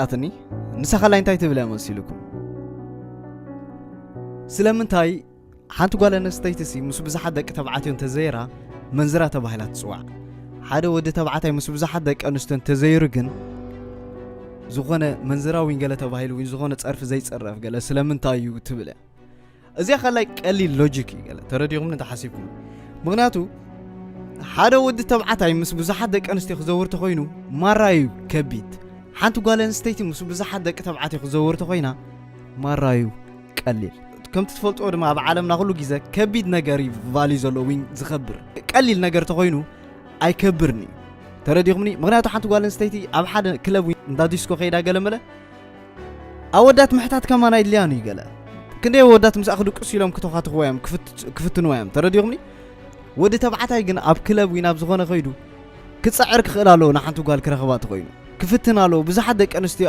ኣትኒ ንሳ ካልኣይ እንታይ ትብል እያ መሲልኩም? ስለምንታይ ሓንቲ ጓል ኣንስተይቲ ሲ ምስ ብዙሓት ደቂ ተባዕትዮ እንተዘይራ መንዝራ ተባሂላ ትፅዋዕ? ሓደ ወዲ ተባዕታይ ምስ ብዙሓት ደቂ ኣንስትዮ እንተዘይሩ ግን ዝኾነ መንዝራ ወይ ገለ ተባሂሉ ወይ ዝኾነ ፀርፊ ዘይፀረፍ ገለ ስለምንታይ እዩ ትብል እያ። እዚኣ ካልኣይ ቀሊል ሎጂክ እዩ ገለ ተረዲኹም እንተሓሲብኩም። ምክንያቱ ሓደ ወዲ ተባዕታይ ምስ ብዙሓት ደቂ ኣንስትዮ ክዘውር ተኮይኑ ማራ እዩ ከቢድ። ሓንቲ ጓል ኣንስተይቲ ምስ ብዙሓት ደቂ ተባዕትዮ ክዘውር ተኮይና ማራ እዩ ቀሊል። ከምቲ ትፈልጥዎ ድማ ኣብ ዓለምና ኩሉ ግዜ ከቢድ ነገር እዩ ቫልዩ ዘለዎ ወይ ዝኸብር። ቀሊል ነገር ተኮይኑ ኣይከብርን እዩ። ተረዲኹምኒ? ምክንያቱ ሓንቲ ጓል ኣንስተይቲ ኣብ ሓደ ክለብ ወይ እንዳ ዲስኮ ከይዳ ገለ መለ ኣወዳት ምሕታት ከማን ኣይድልያን እዩ ገለ። ክንደይ ኣወዳት ምስኣ ክድቅሱ ኢሎም ክተኻትኽዋ እዮም፣ ክፍት- ክፍትንዋ እዮም። ተረዲኹምኒ? ወዲ ተባዕታይ ግን ኣብ ክለብ ወይ ናብ ዝኾነ ከይዱ ክጽዕር ክኽእል ኣለዎ ንሓንቲ ጓል ክረኽባ ተኮይኑ። ክፍትን ኣለዎ። ብዙሓት ደቂ ኣንስትዮ